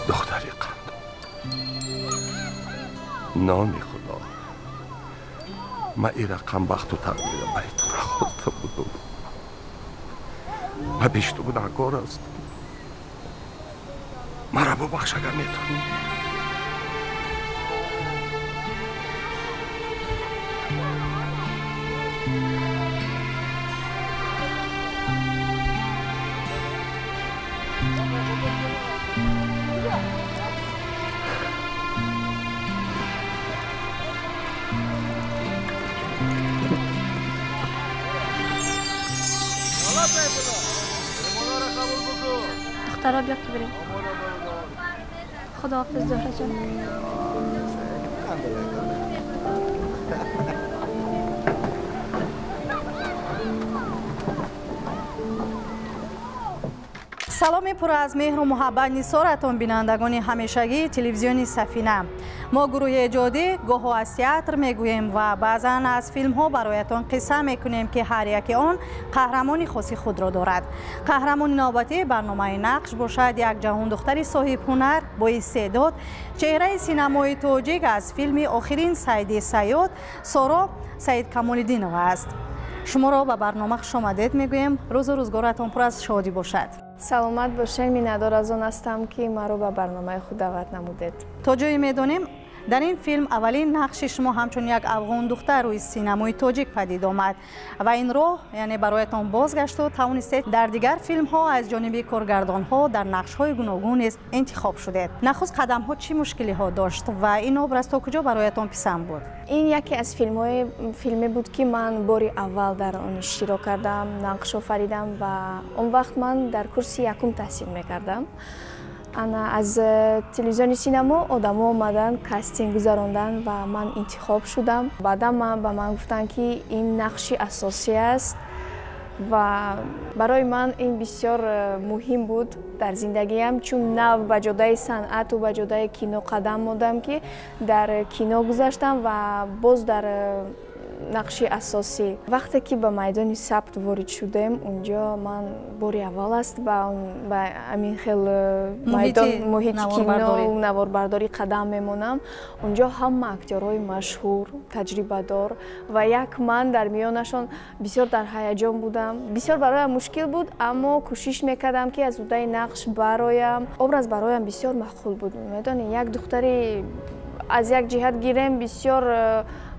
Духтари қандам, номи Худо, ман ин рақам бахту тақдира барои ту нахоста будум. Ман пеши ту гунаҳкор ҳастам. Маро бубахш агар метавонӣ. دخترها بیا که بریم. خداحافظ زهره جان. Саломи пур аз меҳру муҳаббат нисоратон, бинандагони ҳамешагии телевизиони Сафина. Мо гурӯҳи эҷодӣ гоҳо аз театр мегӯем ва баъзан аз филмҳо бароятон қисса мекунем, ки ҳар яке он қаҳрамони хоси худро дорад. Қаҳрамони навбатии барномаи Нақш бошад як ҷаҳондухтари соҳибҳунар бо истеъдод, чеҳраи синамои тоҷик аз филми Охирин сайди Сайёд Соро Саидкамолиддинова аст. Шуморо ба барнома хушомадед мегӯем. Рӯзу рӯзгоратон пур аз шодӣ бошад. Саломат бошед. Миннатдор аз он ҳастам, ки маро ба барномаи худ даъват намудед. То ҷое медонем, дар ин филм аввалин нақши шумо ҳамчун як афғондухтар рӯи синамои тоҷик падид омад ва ин роҳ яъне бароятон бозгашту тавонистед дар дигар филмҳо аз ҷониби коргардонҳо дар нақшҳои гуногун низ интихоб шудед. Нахуст қадамҳо чӣ мушкилиҳо дошт ва ин образ то куҷо бароятон писанд буд? Ин яке аз филме буд, ки ман бори аввал дар он иштирок кардам, нақш офаридам ва он вақт ман дар курси якум таҳсил мекардам. Ана аз телевизиони синамо одамо омаданд, кастинг гузаронданд ва ман интихоб шудам. Баъдан ба ман гуфтанд, ки ин нақши асосӣ аст ва барои ман ин бисёр муҳим буд дар зиндагиам, чун нав ба ҷодаи санъату ба ҷодаи кино қадам модам, ки дар кино гузаштам ва боз дар нақши асосӣ. Вақте ки ба майдони сабт ворид шудем, унҷо ман бори аввал аст ба ҳамин хел муҳити кино наворбардорӣ қадам мемонам. Унҷо ҳама актёрҳои машҳур, таҷрибадор ва як ман дар миёнашон бисёр дар ҳаяҷон будам. Бисёр бароям мушкил буд, аммо кӯшиш мекардам, ки аз уҳдаи нақш бароям. Образ бароям бисёр маъқул буд. Медонӣ, як духтари аз як ҷиҳат гирем бисёр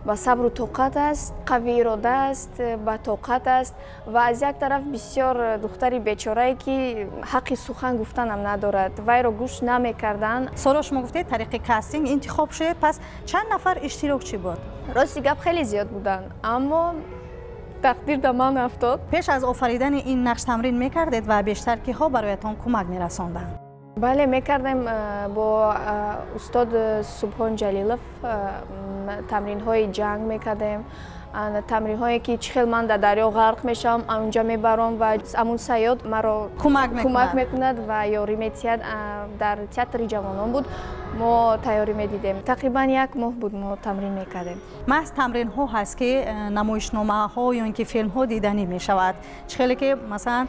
ба сабру тоқат аст, қавӣ ирода аст, ба тоқат аст ва аз як тараф бисёр духтари бечорае, ки ҳаққи сухан гуфтанам надорад, вайро гӯш намекарданд. Соро, шумо гуфтед тариқи кастинг интихоб шудед, пас чанд нафар иштирокчӣ буд? Рости гап, хеле зиёд буданд, аммо тақдир да ман афтод. Пеш аз офаридани ин нақш тамрин мекардед ва бештар киҳо бароятон кӯмак мерасонданд? Бале, мекардем. Бо устод Субҳон Ҷалилов тамринҳои ҷанг мекардем, тамринҳое ки чӣ хел ман дар дарё ғарқ мешавам, онҷа мебарам ва амун Сайёд маро кӯмак мекунад ва ёрӣ метиҳад. Дар театри ҷавонон буд, мо тайёрӣ медидем. Тақрибан як моҳ буд мо тамрин мекардем. Маҳз тамринҳо ҳаст, ки намоишномаҳо ё ин ки филмҳо диданӣ мешавад. Чӣ хеле ки масалан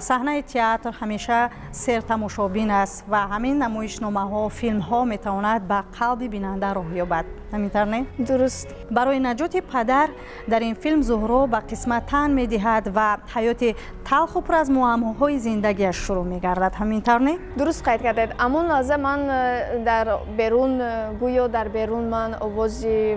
саҳнаи театр ҳамеша сертамошобин аст ва ҳамин намоишномаҳо, филмҳо метавонад ба қалби бинанда роҳ ёбад. Ҳамин тавр не? Дуруст. Барои наҷоти падар дар ин филм Зуҳро ба қисмат тан медиҳад ва ҳаёти талху пур аз муаммоҳои зиндагиаш шурӯъ мегардад. Ҳамин тавр не? Дуруст қайд кардед. Амон лаҳза ман дар берун, гӯё дар берун ман овози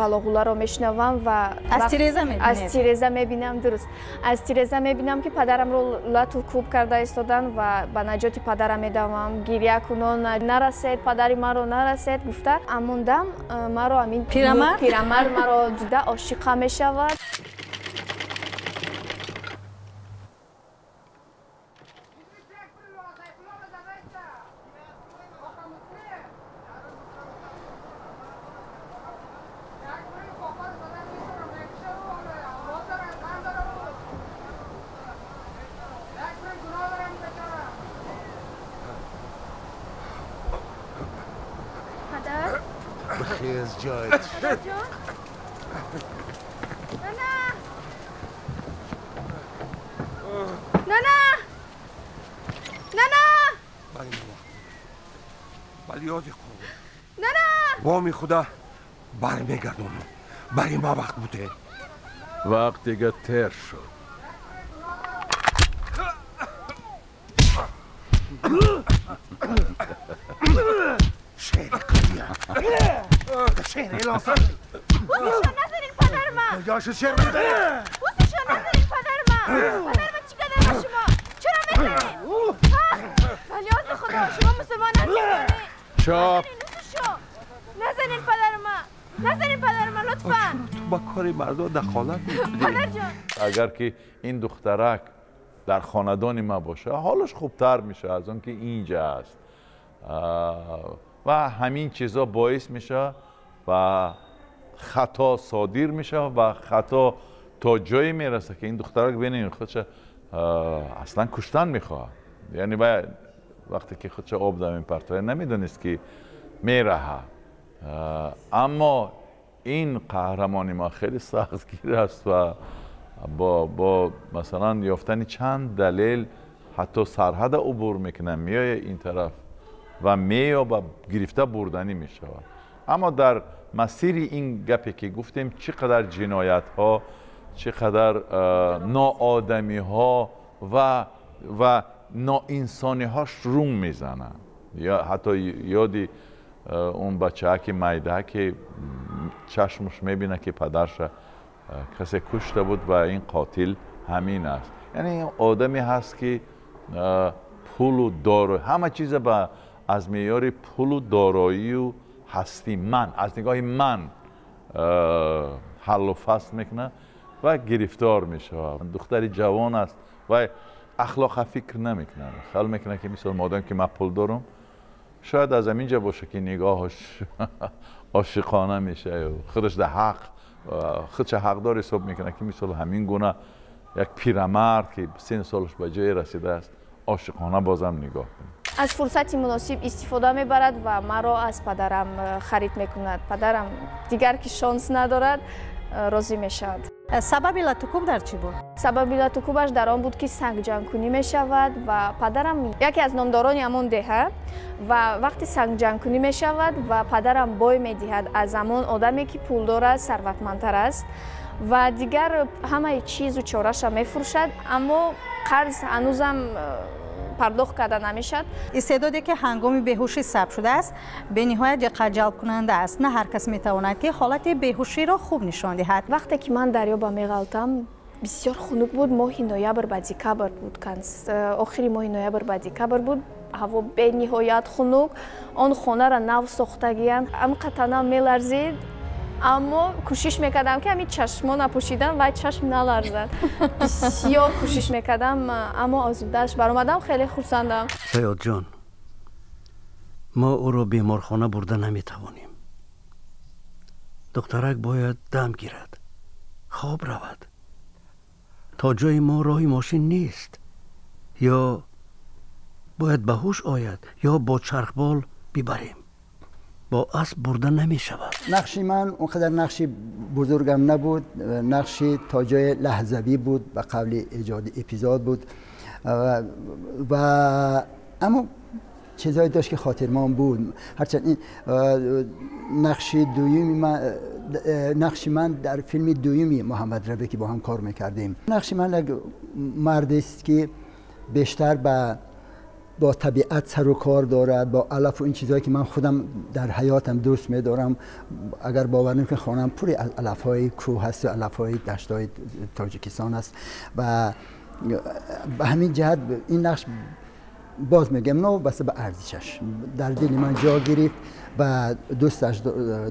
ғалоғуларо мешунавам ва аз тиреза мебинед? Аз тиреза мебинам, дуруст. Аз тиреза мебинам, ки падарамро лату кӯб карда истоданд ва ба наҷоти падарам медавам. Гиря кунон, нарасед, падари маро нарасед гуфта. Амон дам маро ҳамин пирамард маро дида ошиқа мешавад. بخیز جایت. نه نه نه نه. Валиёзи қурбон. Нана! Воми худа бармегардонам. Бари ма вақт буде. Вақт дига тер шуд. Шери қадия. Шер эълон сар. Бусишо назанин падарма. Ёшу шер мезанед. Бусишо назанин падарма. Падарма чӣ кардам ба шумо? Чаро мезанед? Валиёзи худо, шумо мусулмон ҳастед. Чоп. Назанин падарма. Назанин падарма, лутфан. Ту ба кори мардо дахолат мекунӣ. Падарҷон. Агар ки ин духтарак дар хонадони ма боша, ҳолаш хубтар мешавад аз он ки инҷа аст. Ва ҳамин чизо боис мешавад ва хато содир мешавад ва хато то ҷое мерасад ки ин духтарак бинед худша аслан куштан мехоҳад. Яъне вақте ки худша об да мепартояд, намедонист ки мераҳад. Аммо ин қаҳрамони ма хеле сахтгир аст ва бо масалан ёфтани чанд далел ҳатто сарҳада убур мекунад, меояд ин тараф ва меёба, гирифта бурданӣ мешавад. Аммо дар масири ин гапе ки гуфтем, чӣ қадар ҷиноятҳо, чӣ қадар ноодамиҳо ва ноинсониҳо рум мезананд. Ё ҳатто ёди он бачааки майда ки чашмаш мебинад ки падарша касе кушта буд ва ин қотил ҳамин аст. Яъне ин одаме ҳаст ки пулу доро, ҳама чиза аз меъёри пулу дороию ҳастӣ ман, аз нигоҳи ман ҳаллу фасл мекунад ва гирифтор мешавад. Духтари ҷавон аст ва ахлоқа фикр намекунад. Хаёл мекунад ки мисол модам ки ман пул дорам, шояд аз ҳамин ҷо боша ки нигоҳаш ошиқона мешавад, худаш дар ҳақ, худша ҳақдор ҳисоб мекунад ки мисол ҳамин гуна як пирамард ки сину солаш ба ҷое расидааст, ошиқона бозам нигоҳ кунад. Аз фурсати муносиб истифода мебарад ва маро аз падарам харид мекунад. Падарам дигар ки шонс надорад, розӣ мешавад. Сабаби латукуб дар чӣ буд? Сабаби латукубаш дар он буд ки сангҷангкунӣ мешавад ва падарам яке аз номдорони ҳамон деҳа ва вақти сангҷангкунӣ мешавад ва падарам бой медиҳад аз ҳамон одаме ки пулдор аст, сарватмандтар аст ва дигар ҳамаи чизу чораша мефурӯшад, аммо қарз ҳанӯзам пардохт карда намешавад. Истеъдоде ки ҳангоми беҳушӣ сабт шудааст, бениҳоят ҷалбкунанда аст. На ҳар кас метавонад ки ҳолати беҳуширо хуб нишон диҳад. Вақте ки ман дарёба меғалтам, бисёр хунук буд, моҳи ноябр ба декабр буд, охири моҳи ноябр ба декабр буд, ҳаво бениҳоят хунук, он хонара нав сохтагиянд, амқа танам меларзид, аммо кӯшиш мекардам ки ҳамин чашмо напӯшидам ва чашм наларзад. Бисёр кӯшиш мекардам, аммо аз даш баромадам, хеле хурсандам. Саёдҷон, мо ӯро беморхона бурда наметавонем. Духтарак бояд дам гирад, хоб равад. То ҷои мо роҳи мошин нест. Ё бояд ба ҳуш ояд, ё бо чархбол бибарем. Бо асп бурда намешавад. Нақши ман он қадар нақши бузургам набуд, нақши то ҷои лаҳзавӣ буд, ба қавли эҷоди эпизод буд ва аммо чизҳое дошт ки хотирмон буд. Ҳарчанд ин нақши дуюми ман, нақши ман дар филми дуюми Муҳаммад Рабӣ ки бо ҳам кор мекардем. Нақши ман як мардест ки бештар бо табиат сару кор дорад, бо алаф ва ин чизҳое ки ман худам дар ҳаётам дӯст медорам. Агар бовар намекунед, хонаам пури аз алафҳои кӯҳ ҳаст ва алафҳои даштҳои Тоҷикистон аст ва ба ҳамин ҷиҳат ин нақш боз мегӯям новобаста ба арзишаш дар дили ман ҷо гирифт ва дӯсташ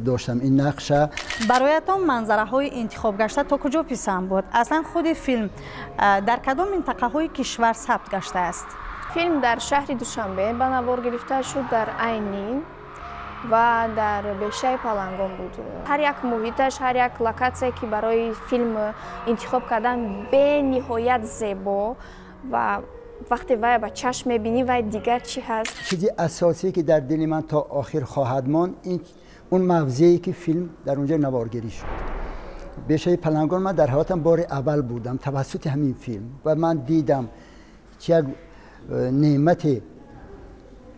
доштам ин нақша. Бароятон манзараҳои интихобгашта то куҷо писанд буд? Аслан худи филм дар кадом минтақаҳои кишвар сабт гаштааст? Филм дар шаҳри Душанбе ба навор гирифта шуд, дар Айнӣ ва дар бешаи Палангон буд. Ҳар як муҳиташ, ҳар як локатсия ки барои филм интихоб кардан бениҳоят зебо ва вақте вай ба чашм мебинӣ, вай дигар чӣ ҳаст. Чизи асосие ки дар дили ман то охир хоҳад монд, ин он мавзее ки филм дар онҷо наворгирӣ шуд. Бешаи Палангон ман дар ҳаётам бори аввал будам тавассути ҳамин филм ва ман дидам чи як неъмати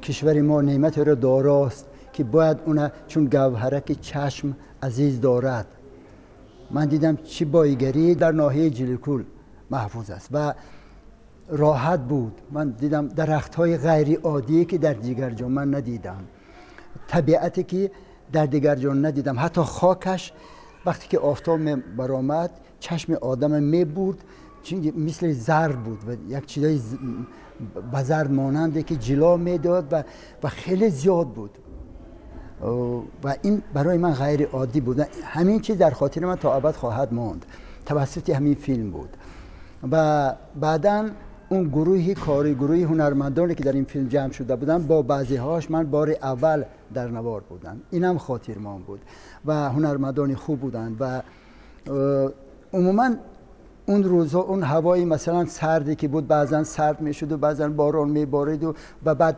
کشور ما نعمت را داراست که باید اون چون گوهرک چشم عزیز دارد. من دیدم چه بایگری در ناحیه جلیکول محفوظ است و راحت بود. من دیدم درخت های غیر عادی که در دیگر جا من ندیدم، طبیعتی که در دیگر جا ندیدم، حتی خاکش وقتی که آفتاب برآمد چشم آدم می برد، چون مثل زر بود و یک چیزای به زر ماننده که جلا میداد و خیلی زیاد بود و این برای من غیر عادی بود. همین چیز در خاطر من تا ابد خواهد ماند، توسط همین فیلم بود. و بعداً اون گروه کاری، گروه هنرمندانی که در این فیلم جمع شده بودن، با بعضی هاش من بار اول در نوار بودم، اینم خاطرمان بود و هنرمندان خوب بودند. و عموما اون روزها اون هوای مثلا سردی که بود، بعضا سرد میشد و بعضا باران میبارید و بعد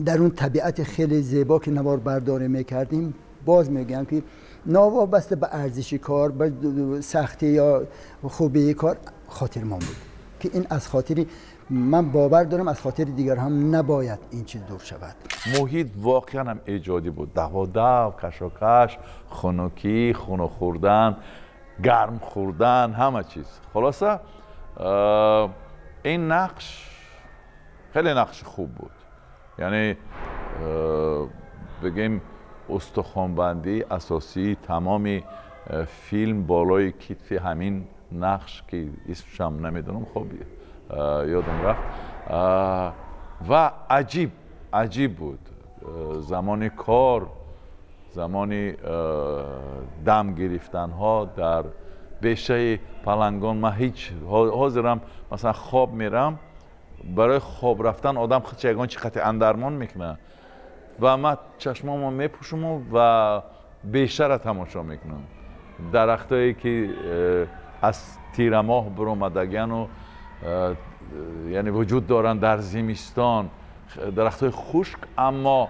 در اون طبیعت خیلی زیبا که نوار برداری میکردیم، باز میگم که ناوابسته به ارزش کار، به سختی یا خوبی کار، خاطرمان بود که این از خاطری من باور دارم از خاطر دیگر هم نباید این چیز دور شود. محیط واقعا هم ایجادی بود، دو دو، کشاکش، خنکی، خون خوردن، گرم خوردن، همه چیز. خلاصه این نقش خیلی نقش خوب بود، یعنی بگیم استخوان‌بندی اساسی تمام فیلم بالای کتف همین نقش که اسمش هم نمیدونم، خب یادم رفت. و عجیب بود زمان کار، زمان دم گرفتن ها در بیشه پلنگان. من هیچ حاضرم مثلا خواب میرم، برای خواب رفتن آدم خودش یگان چی قطع اندرمان میکنه و من چشمامو میپوشم و بیشه را تماشا میکنم، درختایی که از تیره ماه برآمدگن و یعنی وجود دارن در زمستان، درختای خشک اما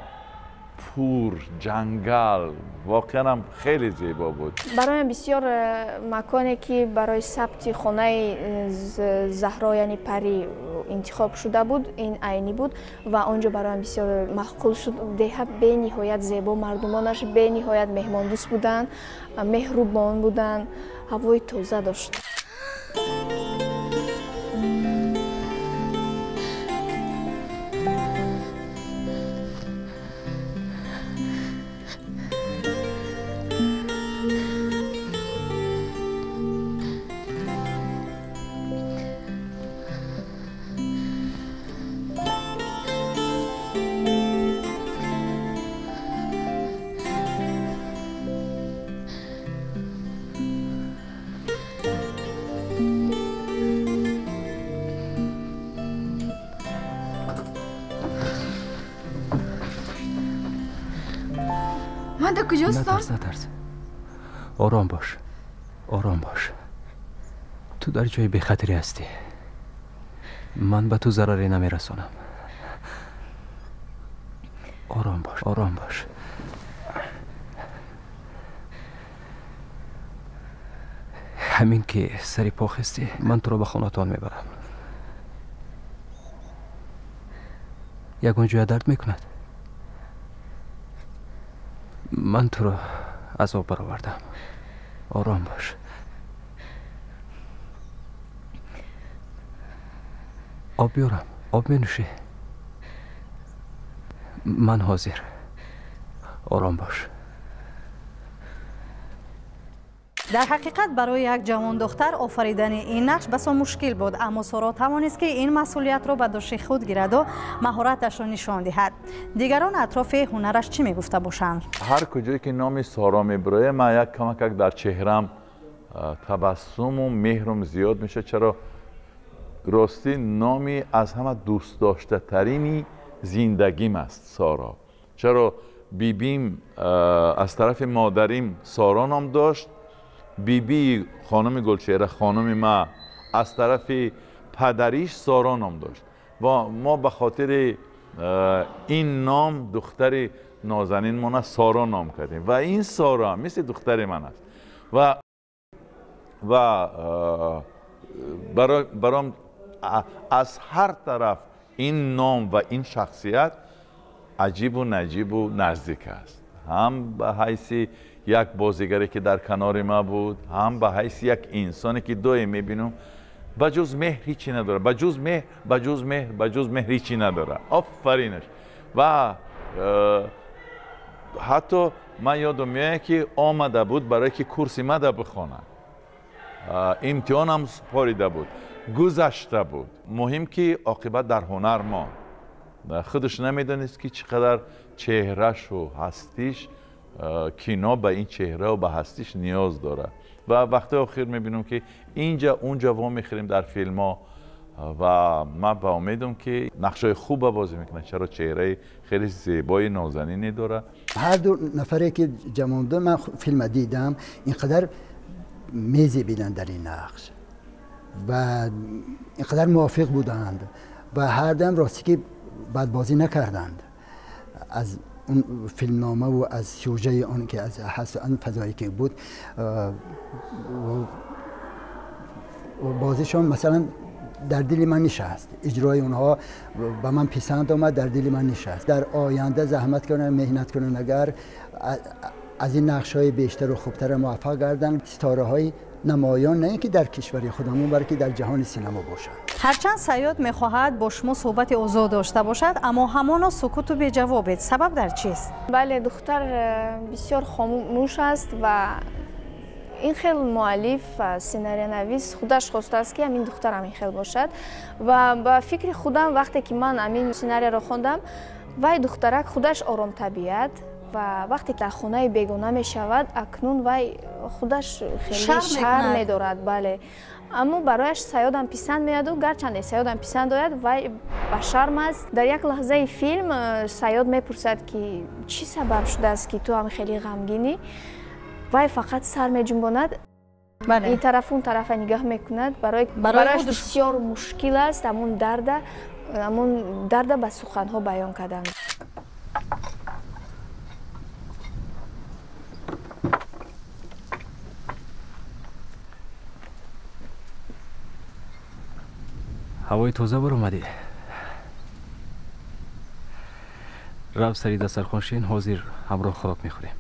پور جنگل، واقعا هم خیلی زیبا بود. برایم بسیار مکانی که برای ثبت خانه زهرا یعنی پری انتخاب شده بود این عینی بود و آنجا برایم بسیار معقول شد. ده به نهایت زیبا، مردمانش به نهایت مهمان دوست بودند، مهربان بودند، هوای تازه داشت. نترس نترس، آرام باش، آرام باش. تو در جای بی خطری هستی، من به تو ضرری نمیرسانم. آرام باش، آرام باش. همین که سری پا خستی من تو رو به خانه‌تان میبرم. یگان جای درد میکند؟ من تو رو از آب برآوردم، آرام باش. آب بیارم، آب می نوشی؟ من حاضر، آرام باش. در حقیقت برای یک جوان دختر آفریدن این نقش بسا مشکل بود، اما سارا توانست که این مسئولیت را به دوش خود گیرد و مهارتش را نشان دهد. دیگران اطراف هنرش چی میگفته باشند؟ هر کجایی که نام سارا میبره من یک کمک در چهرم تبسم و مهرم زیاد میشه. چرا؟ راستی نامی از همه دوست داشته ترینی زندگیم است سارا. چرا؟ بیبیم از طرف مادریم سارا نام داشت، بیبی خانم گلچهره خانم ما از طرف پدریش سارا نام داشت و ما به خاطر این نام دختر نازنین ما سارا نام کردیم و این سارا مثل دختر من است و برام از هر طرف Ин ном ва ин шахсият аҷибу наҷибу наздик аст. Ҳам ба ҳайси як бозигаре ки дар канори ма буд, ҳам ба ҳайси як инсоне ки доим мебинам, ба ҷуз меҳр ҳичи надорад, ба ҷуз меҳр, ба ҷуз меҳр, ба ҷуз меҳр ҳичи надорад. Офаринаш. Ва ҳатто ман ёдам меояд ки омада буд барое ки курси мада бихонад. Имтиҳонам супорида буд, гузашта буд. Муҳим ки оқибат дар ҳунар монд. Худаш намедонист ки чӣ қадар чеҳрашу ҳастиш кино ба ин чеҳраву ба ҳастиш ниёз дорад. Ва вақтҳои охир мебинам ки инҷа унҷа во мехӯрем дар филмҳо ва ман ба умедам ки нақшҳои хуба бозӣ мекунад, чаро чеҳраи хеле зебои нозанине дорад. Ҳар ду нафаре ки ҷамъ буданд, ман филма дидам, инқадар мезебиданд дар ин нақш ва инқадар мувофиқ буданд ва ҳар дам рости ки бадбозӣ накарданд. Аз он филмнома ва аз сюжаи он ки аз он фазое ки буд, бозишон масалан дар дили ман нишаст. Иҷрои онҳо ба ман писанд омад, дар дили ман нишаст. Дар оянда заҳмат кунанд, меҳнат кунанд, агар аз ин нақшҳои бештару хубтар муваффақ гарданд, ситораҳои намоён на ин ки дар кишвари худамон, балки дар ҷаҳони синема бошанд. Ҳарчанд Саёд мехоҳад бо шумо суҳбати озод дошта бошад, аммо ҳамоно сукуту беҷавобед. Сабаб дар чист? Бале, духтар бисёр хомӯш аст ва ин хел муаллиф ва сценариянавис худаш хостааст ки ҳамин духтар ҳамин хел бошад. Ва ба фикри худам вақте ки ман ҳамин сценарияро хондам, вай духтарак худаш оромтабиат ва вақте дар хонаи бегона мешавад, акнун вай худаш хеле шарм медорад. Бале, аммо барояш Саёдам писанд меояду гарчанде Саёдам писанд ояд, вай ба шарм аст. Дар як лаҳзаи филм Саёд мепурсад ки чӣ сабаб шудааст ки ту ҳам хеле ғамгинӣ. Вай фақат сар меҷунбонад, ин тараф он тарафа нигаҳ мекунад. Барояш бисёр мушкил аст ҳамон дарда ба суханҳо баён кардан. Ҳавои тоза баромадӣ. Рав сари дастархон шин, ҳозир ҳамроҳ хӯрок мехӯрем.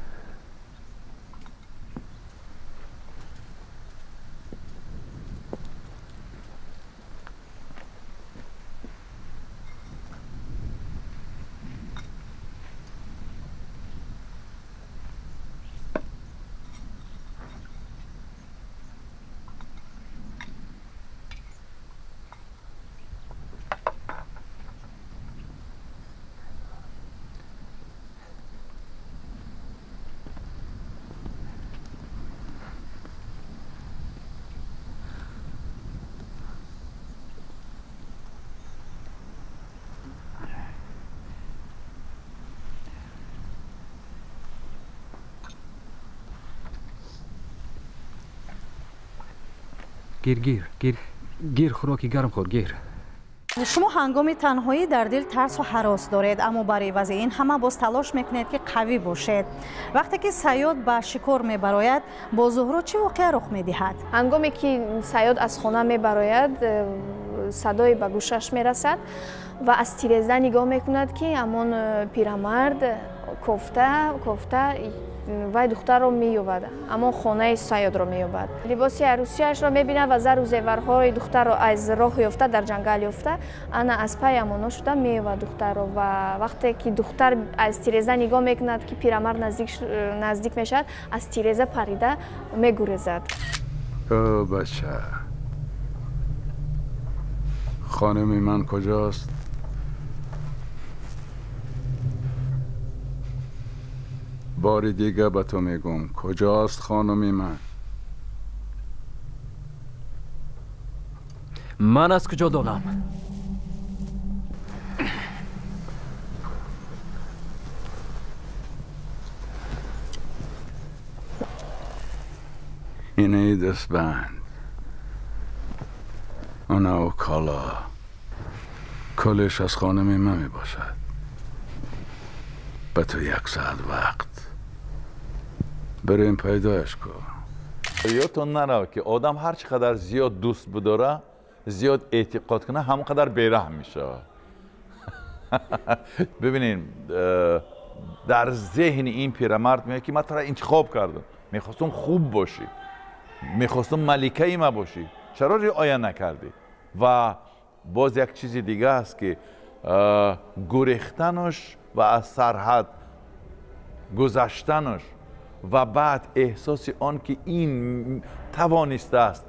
Гир, гир, гир, гир, хӯроки гарм хӯр, гир. Шумо ҳангоми танҳоӣ дар дил тарсу ҳарос доред, аммо бар ивази ин ҳама боз талош мекунед ки қавӣ бошед. Вақте ки Саёд ба шикор мебарояд, бо Зуҳро чӣ воқеа рух медиҳад? Ҳангоме ки Саёд аз хона мебарояд, садое ба гӯшаш мерасад ва аз тиреза нигоҳ мекунад ки ҳамон пирамард кофта кофта вай духтарро меёбад, ҳамон хонаи Саёдро меёбад. Либоси арӯсияшро мебинад ва зару зеварҳои духтарро аз роҳ ёфта, дар ҷангал ёфта, ана аз пай ҳамоно шуда меёбад духтарро. Ва вақте ки духтар аз тиреза нигоҳ мекунад ки пирамард наздик мешавад, аз тиреза парида мегурезад. О бача, хонуми ман куҷост? Бори дига ба ту мегӯм, куҷост хонуми ман? Ман аз куҷо донам? Инаи дастбанд, онау кала, кулш аз хонуми ман мебошад. Ба ту як соат вақт, بریم پیدایش کن. یادتون نره که آدم هر چقدر زیاد دوست بداره، زیاد اعتقاد کنه، همونقدر بیرحم میشه. ببینین در ذهن این پیرمرد میاد که من تو را انتخاب کردم، میخواستم خوب باشی، میخواستم ملکه ما باشی، چرا رعایت نکردی؟ و باز یک چیز دیگه است که گریختنش و از سرحد گذشتنش و بعد احساس آن که این توانسته است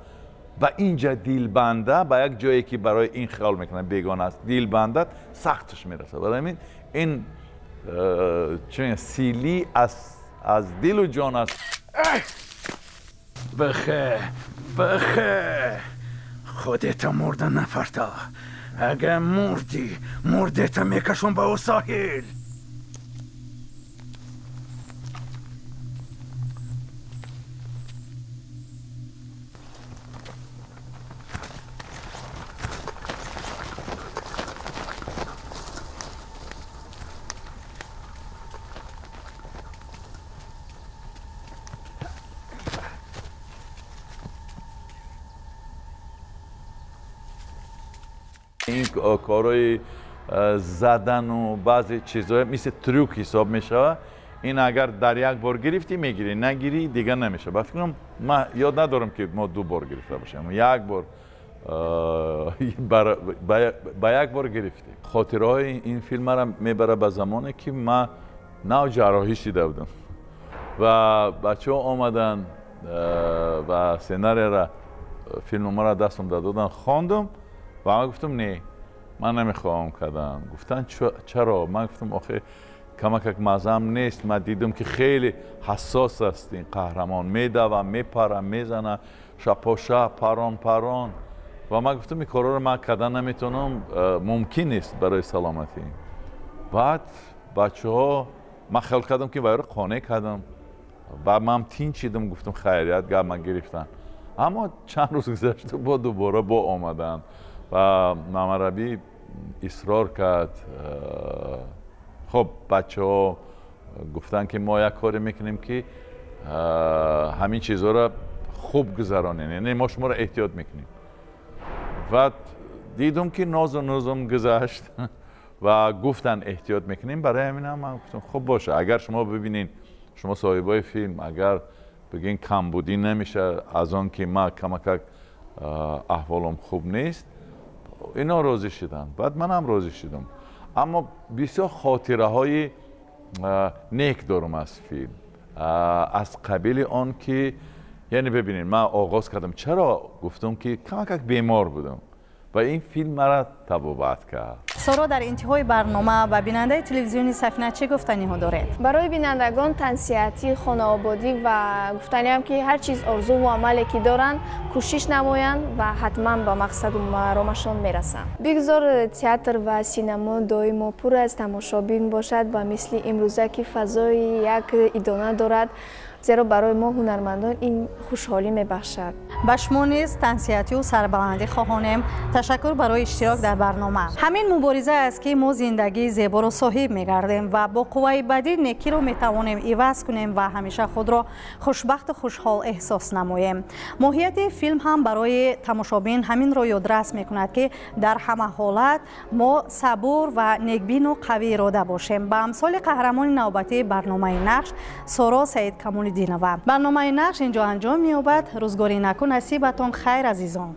و اینجا دلبنده به یک جایی که برای این خیال میکنه بیگانه است، دلبنده سختش میرسه. برای همین این چون سیلی از دل و جان است. بخه بخه خودت مرده نفرتا، اگه مردی مردت میکشم به او ساحل. این کارهای زدن و بعضی چیزهای مثل تروک حساب میشه. این اگر در یک بار گرفتی میگیری، نگیری دیگه نمیشه. با فکر کنم من یاد ندارم که ما دو بار گرفته باشیم، یک بار با یک بار گرفتیم. خاطره های این فیلم را میبره به زمانی که من نو جراحی شده بودم و بچه ها آمدن و سناریو را فیلم ما را دستم دادن، خواندم و من گفتم نه من نمیخوام کردم. گفتن چرا؟ من گفتم آخه کمک مزم نیست، من دیدم که خیلی حساس است این قهرمان، میدوه میپره میزنه شپا شب پران پران، و من گفتم این کارا رو من کردن نمیتونم، ممکن نیست برای سلامتی. بعد بچه ها من خیال کردم که باید قانع کردم و من تین چیدم، گفتم خیریت گفت من گرفتن. اما چند روز گذشت با دوباره با آمدن و محمد ربیع اصرار کرد. خب بچه ها گفتن که ما یک کاری میکنیم که همین چیزها را خوب گذرانیم، یعنی ما شما را احتیاط میکنیم. و دیدم که ناز و نظم گذشت و گفتن احتیاط میکنیم. برای همین هم من گفتم خب باشه، اگر شما ببینین شما صاحبای فیلم اگر بگین کمبودی نمیشه از آن که ما کمک احوالم خوب نیست، اینا راضی شدن. بعد من هم راضی شدم. اما بسیار خاطره های نیک دارم از فیلم، از قبیل آن که یعنی ببینین من آغاز کردم، چرا گفتم که کمک بیمار بودم و این فیلم مرا تبابت کرد. سارا در انتهای برنامه و بیننده تلویزیونی سفینه چه گفتنی ها دارید؟ برای بینندگان تنصیحاتی خانوادگی و گفتنی هم که هر چیز آرزو و عملی که دارند کوشش نمایند و حتما به مقصد و مرامشان میرسند. بگذار تئاتر و سینما دائما پر از تماشابین باشد و مثل امروزه که فضای یک ایدانه دارد، زیرا برای ما هنرمندان این خوشحالی میبخشد. به شما نیز تنصیحاتی و سربلندی خواهانیم. تشکر برای اشتراک در برنامه. همین مبارزه است که ما زندگی زیبا را صاحب میگردیم و با قوای بدی نیکی را میتوانیم عوض کنیم و همیشه خود را خوشبخت و خوشحال احساس نماییم. ماهیت فیلم هم برای تماشابین همین را یادرس میکند که در همه حالت ما صبور و نیکبین و قوی اراده باشیم. به امثال قهرمان نوبتی برنامه نقش سارا سعید کمالی. برنامه نقش اینجا انجام می‌یابد. روزگاری نکو نصیبتان خیر عزیزان.